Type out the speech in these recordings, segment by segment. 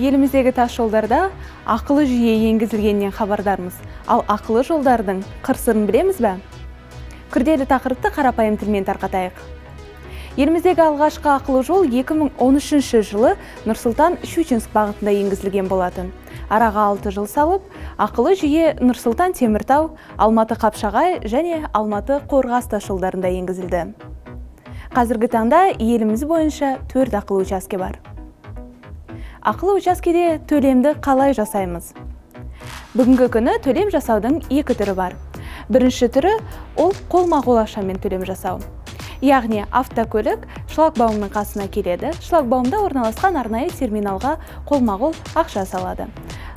Еліміздегі тас жолдарда ақылы жүйе енгізілгенінен хабардармыз. Ал ақылы жолдардың қыр-сырын білеміз бе? Күрделі тақырыпты қарапайым тілмен тарқатайық. Еліміздегі алғашқы ақылы жол 2013 жылы Нұрсұлтан Щучинск бағытында енгізілген болатын. Араға 6 жыл салып, ақылы жүйе Нұрсұлтан Теміртау, Алматы Қапшағай және Алматы Қорғас тас жолдарында енгізілді. Қазіргі таңда еліміз бойынша 4 ақылы учаске бар. Ақылы учаскеде төлемді қалай жасаймыз? Бүгінгі күні төлем жасаудың екі түрі бар. Бірінші түрі – ол қолма-қол ақшамен төлем жасау. Яғни автокөлік шлагбаумның қасына келеді, шлагбаумда орналасқан арнайы терминалға қолма-қол ақша салады.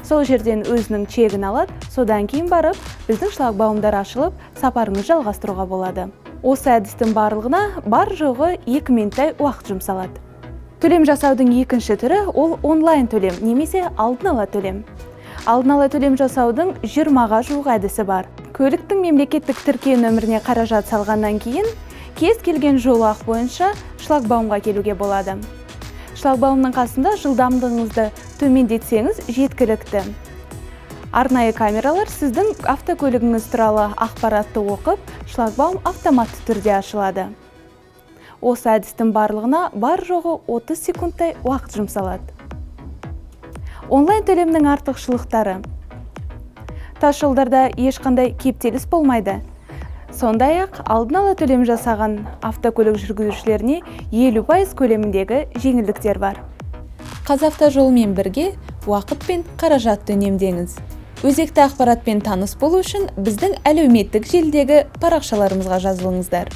Сол жерден өзінің чегін алады, содан кейін барып біздің шлагбаумдар ашылып, сапарыңызды жалғастыруға болады. Осы әдістің барлығына бар жоғы 2 минуттай уақыт жұмсалады. Төлем жасаудың екінші түрі – ол онлайн төлем немесе алдын ала төлем. Алдын ала төлем жасаудың 20-ға жуық әдісі бар. Көліктің мемлекеттік тіркеу нөміріне қаражат салғаннан кейін кез келген жолақ бойынша шлагбаумға келуге болады. Шлагбаумның қасында жылдамдығыңызды төмендетсеңіз жеткілікті. Арнайы камералар сіздің автокөлігіңіз туралы ақпаратты оқып, шлагбаум автоматты түрде ашылады. Осы әдістің барлығына бар жоғы 30 секундтай уақыт жұмсалады. Онлайн төлемнің артықшылықтары: тас жолдарда ешқандай кептеліс болмайды. Сондай-ақ алдын ала төлем жасаған автокөлік жүргізушілеріне 50% көлеміндегі жеңілдіктер бар. «ҚазАвтоЖолмен» бірге уақыт пен қаражатты үнемдеңіз. Өзекті ақпаратпен таныс болу үшін біздің әлеуметтік желідегі парақшаларымызға жазылыңыздар.